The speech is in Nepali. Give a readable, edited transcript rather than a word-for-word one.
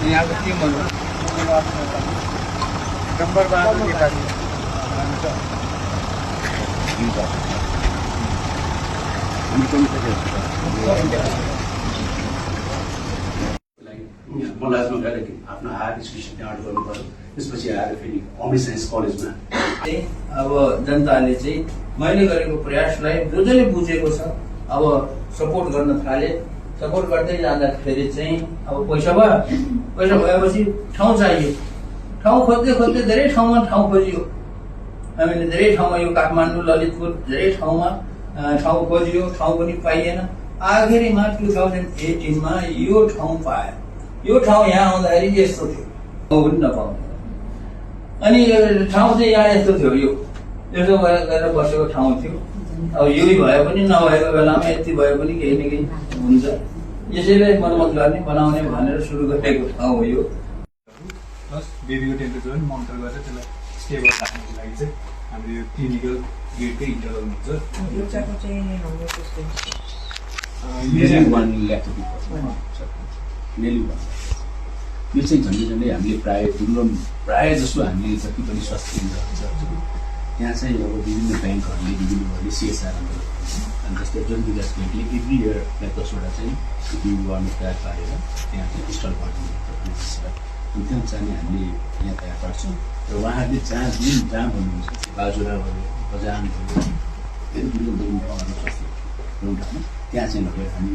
यहाँको टिमहरू नम्बरबारको केटाहरू मलाजमा गएर आफ्नो हायर एजुकेसन त्यहाँबाट गर्नु पर्यो त्यसपछि आएर फेरि होम साइन्स कलेजमा अब जनताले चाहिँ मैले गरेको प्रयासलाई जो जसले बुझेको छ अब सपोर्ट गर्न थाले सपोर्ट गर्दै जाँदाखेरि चाहिँ अब पैसा भएपछि ठाउँ चाहियो ठाउँ खोज्दै खोज्दै धेरै ठाउँमा ठाउँ खोजियो हामीले धेरै ठाउँमा यो काठमाडौँ ललितपुर धेरै ठाउँमा ठाउँ खोजियो ठाउँ पनि पाइएन आखिरीमा 2018 मा यो ठाउँ पायो यो ठाउँ यहाँ आउँदाखेरि यस्तो थियो ठाउँ पनि नपाउने अनि ठाउँ चाहिँ यहाँ यस्तो थियो यो यसो गरेर बसेको ठाउँ थियो अब यही भए पनि नभएको बेलामा यति भए पनि केही न केही हुन्छ यसैले मर्मत गर्ने बनाउने भनेर सुरु गरेको ठाउँ हो यो प्लस बेबीको टेम्परेचर पनि मोनिटर गरेर त्यसलाई स्टेबल राख्नको लागि चाहिँ हामीले यो क्लिनिकल ग्रेडकै इन्टरभल हुन्छ यो चाहिँ झन्डै झन्डै हामीले प्रायः जसो हामीले जति पनि स्वास्थ्य केन्द्रहरू छ त्यहाँ चाहिँ अब विभिन्न ब्याङ्कहरूले विभिन्न सिएसआर अनि जस्तै जन विकास ब्याङ्कले एभ्री इयर 10वटा चाहिँ गर्नु तयार पारेर त्यहाँ चाहिँ इन्स्टल गरिदिनु अनि त्यो अनुसार नै हामीले यहाँ तयार पार्छौँ र उहाँहरूले जहाँ भन्नुहुन्छ बाजुरा भयो बजान भयो स्वास्थ्य त्यहाँ चाहिँ लगेर हामी